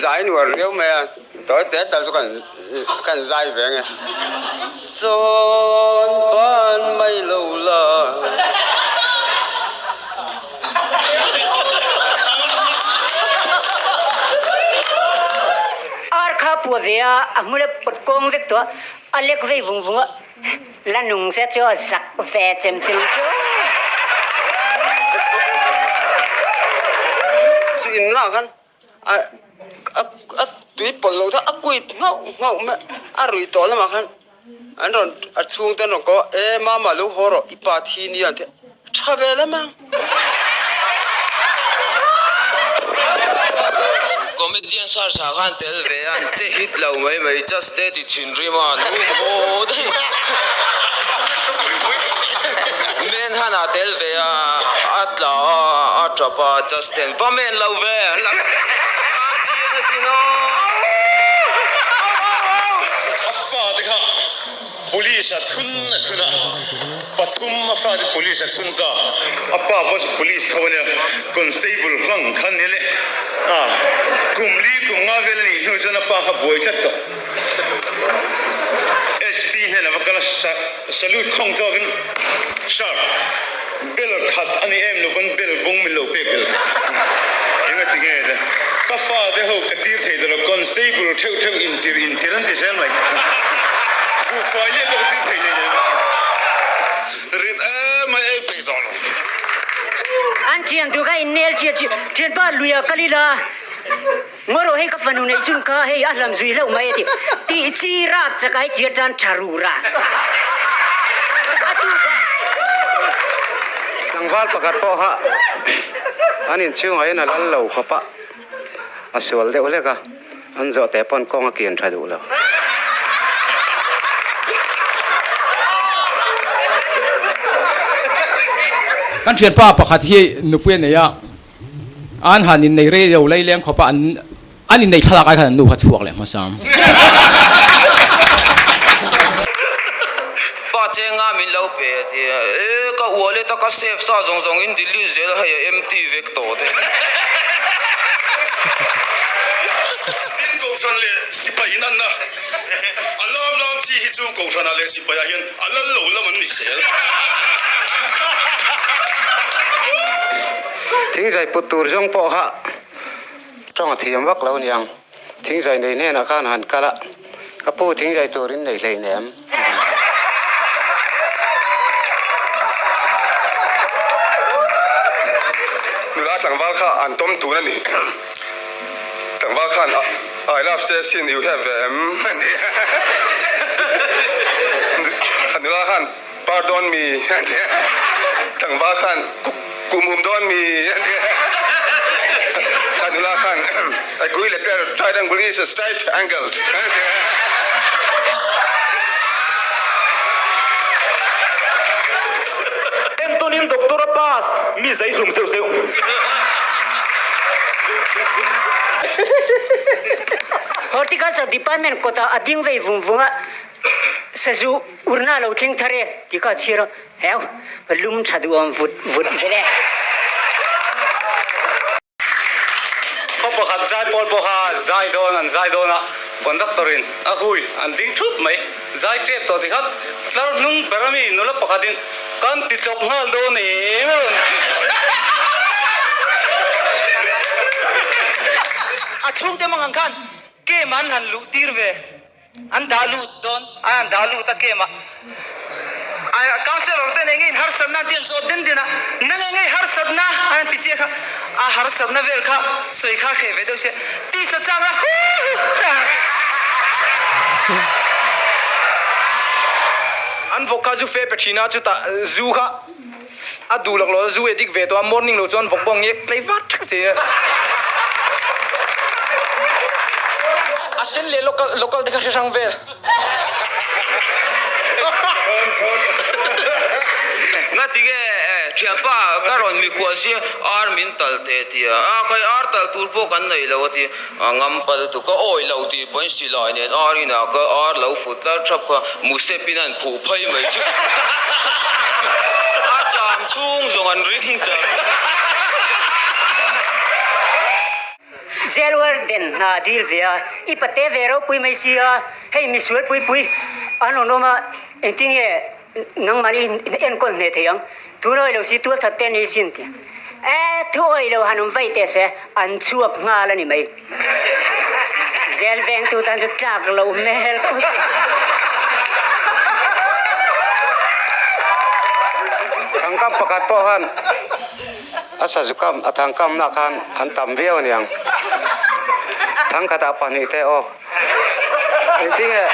Zai nuar riau mai a, tawi te tal chu kan kan zai ve nge. Chawn ban mai lo la. Ar kha pua ve a, a hmul a pawt kawng vek tawh a, a lek vei vung vung a. La nung se chu a zak ve chem chem chu. Zu in lah khan a a a tui pawlh loh a kuit nghauh nghauh mai a ruih tawh lamah khan an rawn a chhungte an rawn ko a e mama lo haw rawh i pa thi nia an ti a tha ve lam ang. Comedian sar sa khan tel ve a an che hit lo mai mai just te ti thinrim a an um haw daih men han ah tel ve a a tla a a tap a just ten va men lo ve an la an chiang asin aw. A fate kha Police a thun a thun a, pathum a fate police a thun ta, a pa pawh chu police tho a nia, constable hlang kha ni le a, kum li kum nga vel a nih hnu chuan a pa kha buai tlat tawh. SP hnenah va kal a, salute khawng tawkin, Sir, bell khat a ni em lo pawn bell bung min lo pek belh theih eng a ti nge te, ka fate ho ka tir thei ta lo, constable theuh theuh intir intir an ti zel mai, buhfai leh pawh ka tir thei nei nei. Rit em ai ei peih tawh lo. An thian tur kha in nel chiah chiah thianpa luia kal ila ngaw rawh hei ka fanu neih chhun kha hei a hlam zui hlauh mai a ti tih chi rap chak ai chiah tan tha ru ra a tu kha. Tlangval pakhat pawh kha an inchhungah hian a lal lo khawp a, a sual deuh hlek a, an zawh teh pawn kawng a kian tha duh lo. Kan thianpa pakhat hi nupui a nei a. An han innei rei lo lei leng khawp a, an an innei thlalak ai khan an nu kha chhuak leh hmasa. Pa chenga min lo pe a ti a, e ka wallet a ka save sa zawng zawng in delete zel a hei a empty vek tawh te. Tin Kohhran leh sipai in anna a lam lam chi hi chu Kohhranah leh sipaiah hian a lal lo lam an ni zel. Thingzai put tur zawng pawh kha tawng a thiam vak lo aniang. Thingzai nei hnenah khan han kal a, ka pu thingzai turin nei hlei nem. Nula tlangval kha an tawm tun a ni. Tlangval khan I love che sin you have ve em a ni. Nula khan Pardon me a ti a. Tlangval khan Kum um dawn mi a ti a. A nula khan Equilateral triangle is a straight angle a ti a. Entawnin Doctor a pass mi zai hlum zeuh zeuh. Horticulture Department kawtah a ding vei vung vung a, sazu urna lo thleng thar e tih kha a chhir a, heu lum tha duhawm vut vut vel e. Khaw pakhat zai pawl pawha zai dawn an zai dawn a, conductor in a hui an ding thup mai. Zai tep tawh ti khat tlar hnung ber ami nula pakhat in kan ti tlawk nghal dawn em a rawn ti. A chhungte mang ang khan game an han luh tir ve. An dah lut dawn a, an dah lut a game ah. Councillor ten enge in harsatna an ti an zawt den den a, nang enge i harsatna an han ti chiah kha, a harsatna vel kha sawi kha hreh ve deuh sia, tisa chang a huuhh. An vawk kha zu fe pe thin a, chutah zu kha a duh lak lo a, zu addict ve tawh a, morning lo chuan vawk pawh ngek tlei vat thak si. A sen leh local local te kha hre hrang vel. Ngatinge thianpa ka rawn mikhual si ar min tal teh tia a kai ar tal tur pawh kan nei lo a ti a ngam pal tu ka awih lo tih pawhin silai nen ar inah ka ar lo fut tlar thap kha musep in an phuh phei mai chu a cham chhung zawng an ring char. Jail warden hna dil ve a, i pate ve ropui mai sia, hei misual pui pui an rawn awm a, engtin nge nangmahni enkawl hneh thei ang, thu lawi lo si tual that te ni sin ti. E, thu awih lo han awm vaih teh se, an chhuak nghal a ni mai. Jail vengtu tan chu tlak loh hmel khawp. Thangkam pakhat pawh khan a sazu kam a thangkam nak khan an tam viau aniang. Thangkhatah pahnih te aw. Engtinge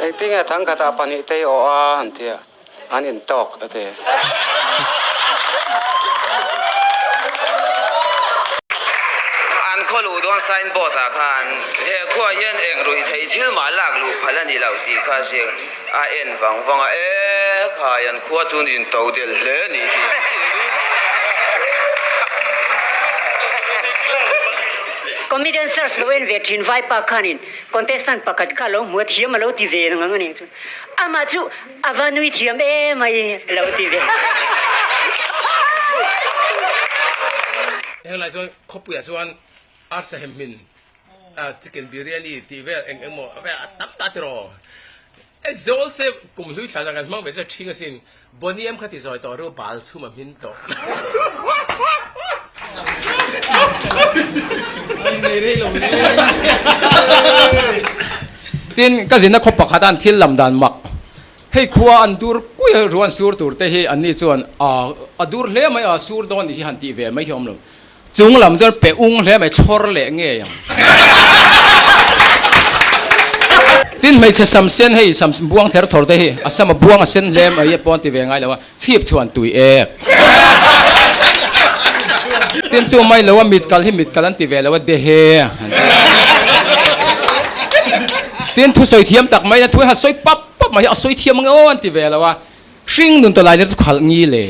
Engtinge thangkhatah pahnih te aw a an ti a, an intawk a ti. An khaw luh dawn signboard ah khan he khua hian eng ruih theih thil mah lak luh phal a ni lo tih kha a ziak a en vang vang a, e khai an khua chuan into del hle a nih hi. Comedian search lo en ve thin vaipa khanin contestant pakhat kha lo hmu a thiam a lo ti ve ang a nih chuan amah chu A va nui thiam em ai lo ti ve. Heng lai chuan khawpuiah chuan arsa hem hmin chicken biryani tih vel eng eng maw vel a tam ta tiraw. E zawl se kum hlui thla zan kan hmang ve chu a ṭhing asin. Boniam kha ti zawi tawh ru bal chhum a hmin tawh. Tin, ka zinna khaw pakhat an thil lam dan mak. Hei khua an dur kui a, ruan sur tur te hi an ni chuan a dur hle mai a, sur dawn nih hi han tih ve mai hi a awm lo. Chung lam chuan pe ung hle mai, thlawr leh ngei ang. Tin, hmeichhe sam sen hei sam buang ther thawr te hi a sam a buang a sen hle mai a pawn ti ve ngai lo a, chhip chhuan tui ek. Tin chu mai lo a mit kal hi mit kal an ti ve lo a dehe an ti. Tin thusawi thiam tak mai a thu han sawi pap pap mai hi a sawi thiam ang e aw an ti ve lo a, hring nun tawlai nen chu khalh ngi le.